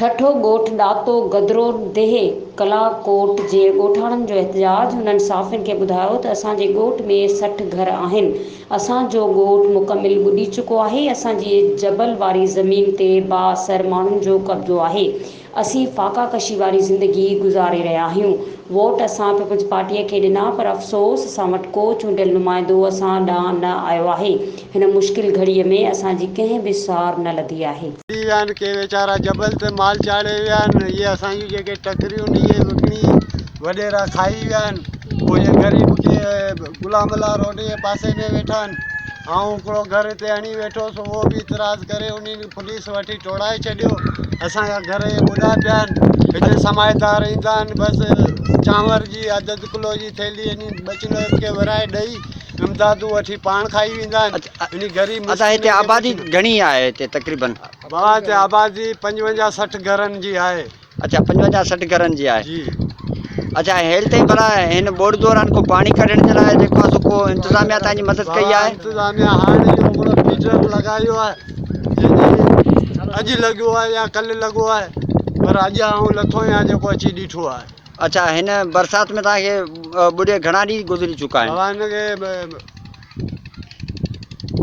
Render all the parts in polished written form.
ٺٽو ڳوٺ ڏاتو گدرو ديهه ڪلاڪوٽ جي ڳوٺاڻن جو احتجاج، هنن صحافين کي ٻڌايو ته اسان جي ڳوٺ ۾ 60 گهر آهن، اسان جو ڳوٺ مڪمل ٻڏي چڪو آهي، اسان جي جبل واري زمين تي بااثر ماڻهن جو قبضو آهي، اسين فاقا ڪشي واري زندگي گذاري رهيا آهيون، ووٽ اسان پيپلز پارٽيء کي ڏنا پر افسوس اسان وٽ ڪو چونڊيل نمائندو اسان ڏانهن نه آيو آهي، هن مشڪل گهڙيء ۾ اسان جي ڪنهن به سار نه لڌي آهي. ٿي ويا آهن ڪي ويچارا جبل تي مال چاڙهي ويا آهن اهي اسان جون جيڪي ٽڪريون آهن اهي وڪڻي وڏيرا کائي ويا آهن پوء اهي غريب ڪي غلام الله روڊ جي پاسي ۾ ويٺا آهن آئون هڪڙو گهر هتي هڻي ويٺو هوس اهو به اعتراض ڪري انهن پوليس وٺي ٽوڙائي ڇڏيو اسان جا گهر اهي ٻڏا پيا آهن هتي سمائيدار ايندا آهن بس چانور جي اڌ اڌ ڪلو جي ٿيلهي انهي ٻچڙن کي ورهائي ڏئي امدادون وٺي پاڻ کائي ويندا آهن انهي غريب ادا هتي آبادي گهڻي آهي هتي تقريبن؟ بابا هتي آبادي 55 60 گهرن جي آهي. اڇا 55 60 گهرن جي آهي. جي. اڇا هيل تائين ڀلا هن ٻوڏ دوران ڪو پاڻي ڪڍڻ جي لاء جيڪو آهي سو ڪو انتظاميا توهان جي مدد ڪئي آهي؟ انتظاميا هاڻي اهو هڪڙو فيڊر لڳايو آهي جنهن جي اڄ لڳيو آهي يا ڪلهه لڳو آهي پر اڄ آئون لٿو آهيان جيڪو اچي ڏٺو آهي. اڇا هن برسات ۾ توهان کي ٻڏي گهڻا ڏينهن گذري چڪا آهن؟ بابا هن کي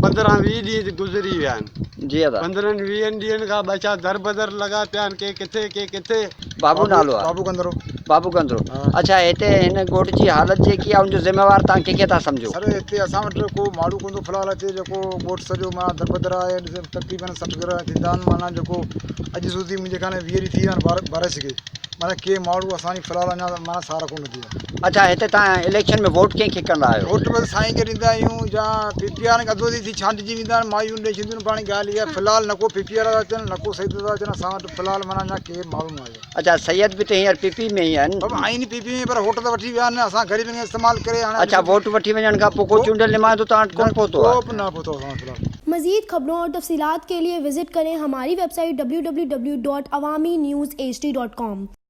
15 20 ڏينهن گذري ويا آهن. جي ادا. 15 20 ڏينهن کان ٻچا دربدر لڳا پيا آهن ڪي ڪٿي ڪي ڪٿي. بابو نالو آ. بابو گندرو. بابو گندرو اڇا هتي هن ڳوٺ جي حالت جيڪي آ ان جو ذميوار توهان ڪنهن کي ٿا سمجهو؟ سر هتي اسان وٽ ڪو ماڙو ڪونه ٿو في الحال اچي جيڪو ڳوٺ سڄو معنيٰ دربدر آهي تقريبن 60 گهر ٿيندا آهن معنيٰ جيڪو اڄ سوڌي منهنجي خيال ۾ 20 ڏينهن ٿي ويا آهن بارش کي معنيٰ ڪي ماڻهو اسان جي في الحال اڃا معنيٰ سار ڪونه ٿي آهي. اڇا هتي توهان اليڪشن ۾ ووٽ ڪنهن کي ڪندا آهيو؟ ووٽ بس سائين کي ڏيندا آهيون يا پي پي وارن کي اڌو اڌ ٿي ڇانڊجي ويندا آهن مايون ڏئي ڇڏينديون آهن پاڻ ڳالهه اها في الحال نه ڪو پي پي وارا ٿا اچن نه ڪو سيد ٿا اچن اسان وٽ في الحال معنيٰ اڃا ڪير ماڻهو نه آيو. اڇا سيد به ته هينئر پي پي ۾ ئي آهن. بابا آهن پي پي ۾ پر ووٽ ته وٺي ويا آهن اسان غريبن کي استعمال ڪري هاڻي. اڇا ووٽ وٺي وڃڻ کان پوء ڪو چونڊيل نمائندو توهان وٽ ڪونه پهتو آهي؟ ڪو به نه پهتو اسان وٽ في الحال. مزيد خبرون اور تفصيلات کے لئے وزٽ ڪرين ھماري ويب سائيٽ www.awamiNewsHD.com.